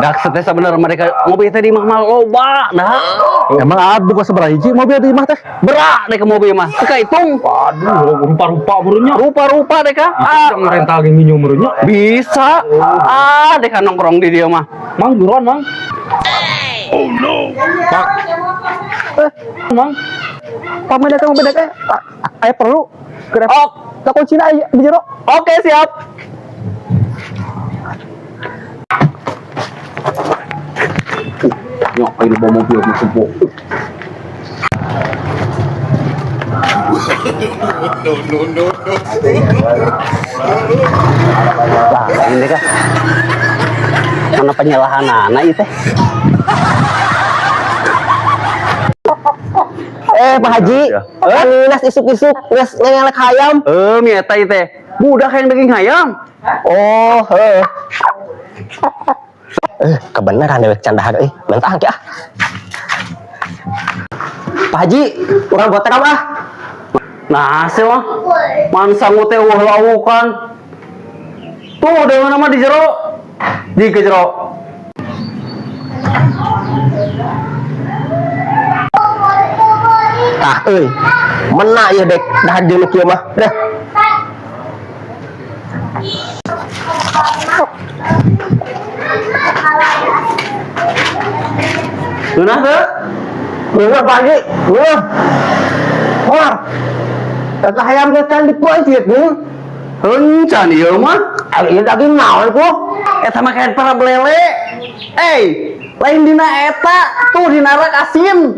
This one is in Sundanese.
Dak teh sebenarnya mereka mobil teh di mah mah loba dah. Emang aat buka sabaraha hiji mobil di imah teh? Berak deh ke mobil mah. Teu kahitung. Waduh, rupa-rupa meureunnya. Rupa-rupa deh ka. Ah, ngerental ge nginyu meureunnya. Bisa. Ah, deh ka nongkrong di dia mah. Mang buruan, Mang. Pak. Mang. Pamit datang mobil teh. Aya perlu. Keur Ok. Tak kuncina aya di jero. Oke, siap. Yo, ayo bawa mobil masuk bu. Lah, ini kah? Mana penyalahan anak itu? Eh, Pak Haji, eh, isuk-isuk, nges ngelek hayam. Eh, mi eta ieu teh. Budak yang daging hayam. Oh, heuh. Eh, kebenaran dewek candahar euy. Mentah ah. Pak Haji, urang botek ah. Nah, sih mah. Man sangu teh eueuh lawukan. Tuh, dengan nama di jero. Di ke jero. Tah euy. Mena ieu dek dahar jeung nu kieu mah. Dah. Ngeunah teu? Ngeunah Pak Haji, ngeunah. Wah. Eta hayam geus kan dipoesit nih. Hencan ieu mah. Ari ieu daging naon ku? Eta mah kayak para belele. Eh, lain dina eta, tuh dina rak asin.